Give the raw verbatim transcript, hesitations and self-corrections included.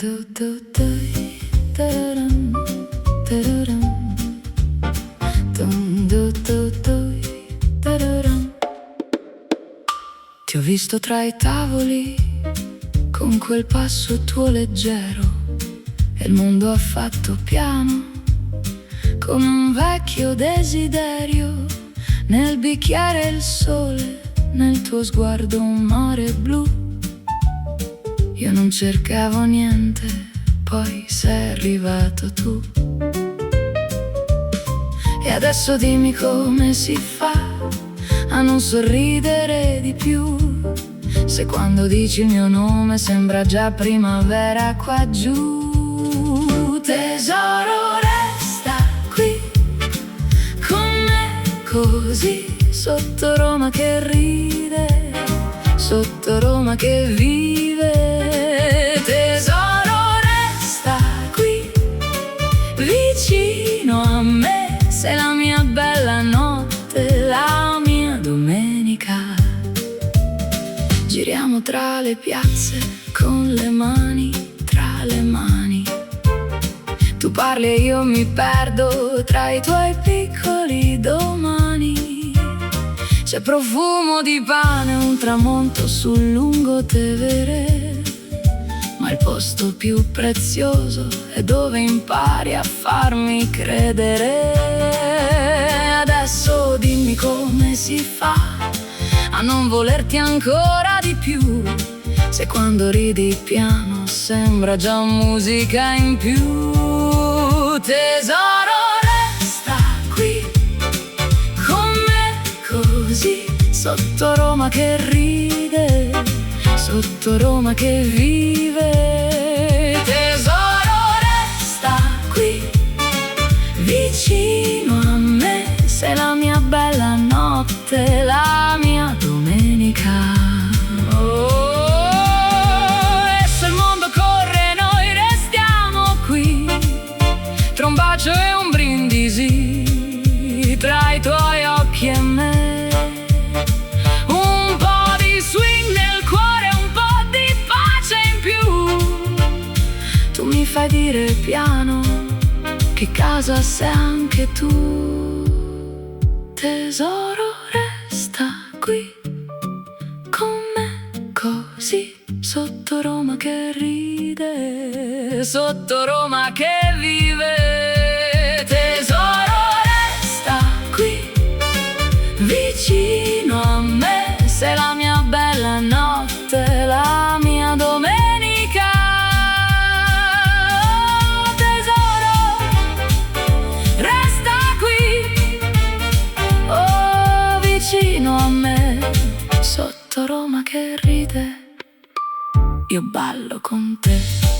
Du, du, dui, tararam, tararam. Dum, du, du, dui, tararam. Ti ho visto tra i tavoli, con quel passo tuo leggero, e il mondo ha fatto piano, come un vecchio desiderio, nel bicchiere il sole, nel tuo sguardo un mare blu. Io non cercavo niente, poi sei arrivato tu. E adesso dimmi come si fa a non sorridere di più, se quando dici il mio nome sembra già primavera qua giù. Tesoro, resta qui con me, così, sotto Roma che ride, sotto Roma che vive. Tesoro, resta qui vicino a me, sei la mia bella notte, la mia domenica. Giriamo tra le piazze con le mani tra le mani. Tu parli e io mi perdo tra i tuoi piccoli domani. C'è profumo di pane, un tramonto sul lungotevere, ma il posto più prezioso è dove impari a farmi credere. Adesso dimmi come si fa a non volerti ancora di più, se quando ridi piano sembra già musica in più. Tesoro, resta qui con me, così, sotto Roma che ride, sotto Roma che vive. Tesoro, resta qui vicino a me, sei la mia bella notte, la mia domenica. Oh, e se il mondo corre, noi restiamo qui, tra un bacio e un brindisi, tra i tuoi occhi e me. Un po' di swing nel cuore, un po' di pace in più. Tu mi fai dire piano che casa sei anche tu. Tesoro, resta qui con me, così, sotto Roma che ride, sotto Roma che vive. Tesoro, resta qui vicino a me, sei la mia bella notte, la mia domenica. Oh, tesoro, resta qui, oh, vicino a me, sotto Roma che ride, io ballo con te.